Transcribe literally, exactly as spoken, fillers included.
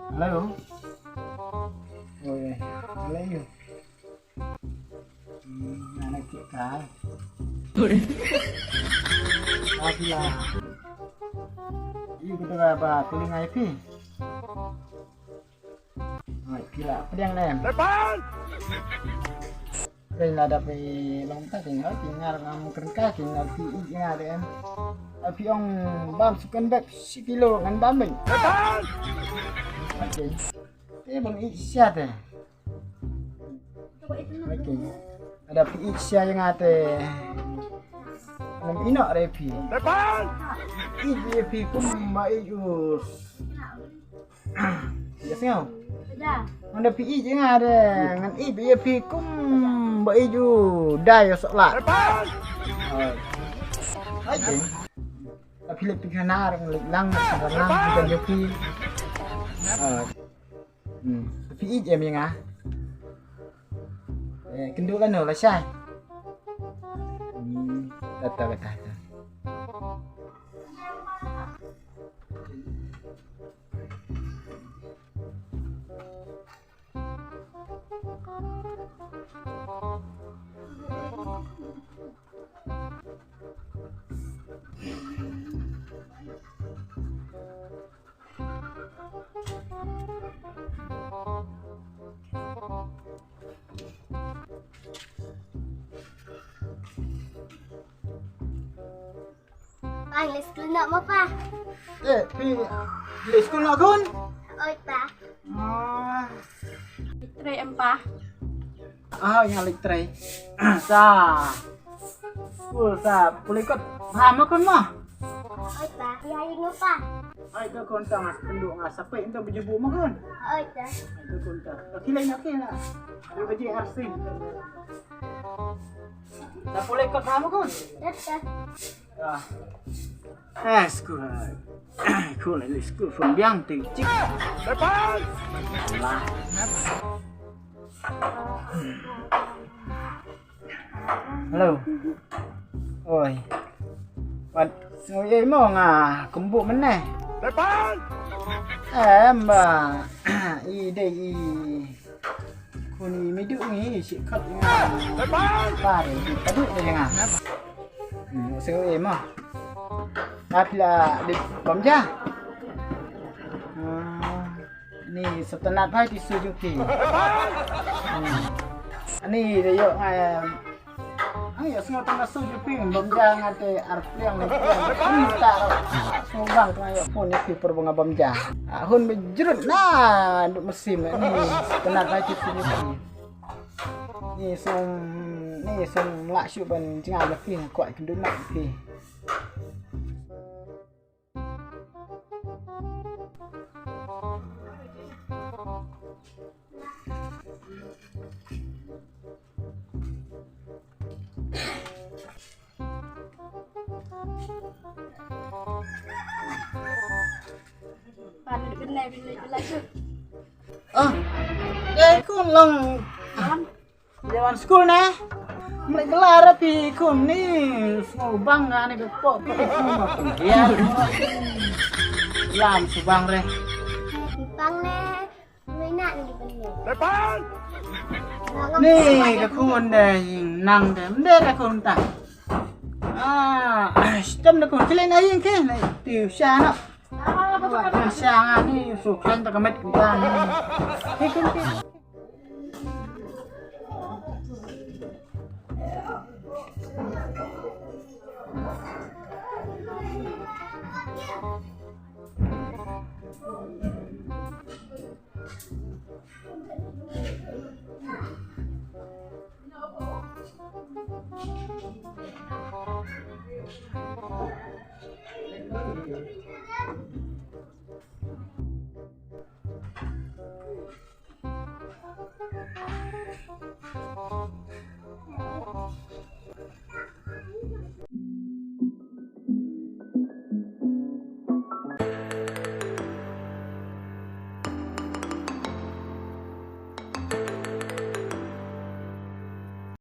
Hello. Oi, hello. Hmm, nane ki kai. Apila. Yu kita ba kuling ai pi. Ai pila pediang nem. Rin la da pi long ta king ha king ngar ngam kren ka king ngar pi i ngar em. Api ong bam sukan bek si kilo ngan bam ben. Okay. Te bang i sia te. Okay. Ada pi i sia yang ate. Ngam ino re pi. I pi kum ma i us. Yes ngau. Ada. Ngan da pi i je nga de ngan i pi i pi kum ba i ju dai sok la. Ai. Ai je. Tapi lek pi kana rang lek lang rang bukan je pi. Ah. Hmm. Pi i je mi nga. Eh, kendu la no la shai. Hmm. Tata tata. Ai, leit skul noh mo pa. Eh, pi leit skul noh khun? Oi pa. Ah. Leit trei em pa. Ah, ïa leit trei. Sa. Skul sa pule kot. Ha mo khun mo? Oi pa. Ïa ïa mo pa. Ai ka khun sa ngas pendu ngas sape ento bejebu mo khun. Oi pa. Ai ka khun sa. Okey lah, okey lah. Ada baje arsing. Sa pule kot ha mo khun? Oi pa. Ah. Eh, skul. Cool, ini skul phone biang ting cik. Lah. Hello. Oi. Wat, oi, mo nga kumbu meneh. Em ba. I dei i. Kuni midu ngi si khat nga. Pare di tadu de nga. Hmm, se e ma. Tapi la di bamja. Ah, ni setenat pai di sujuki. Hmm. Ni de yo ngai. Ai, ïa sngew tang na sujuki bamja nga te ar pliang le pliang. Ni ta. Sngew bang tang ïa pun ïa pi per bunga bamja. Ah, hun bejrut na duk mesim ni. Tenat pai di sujuki. Ni song, ni song lah shu ban jngai la phi, kwah kynduh nak phi. Ah, eh, khun long. Wan. Wan skul ne. Mlek kelar api khun ni. Sngew bang nga ni ka pok pok khun ma khun. Ya. Lam subang re. Bang ne. Ni ka khun de ïing nang de mde ka khun ta. Ah, stem de khun kile na ïing ke na tiu sha na. Wa kan sha nga ni su kan ta ka met kita ni. Ni khun ke.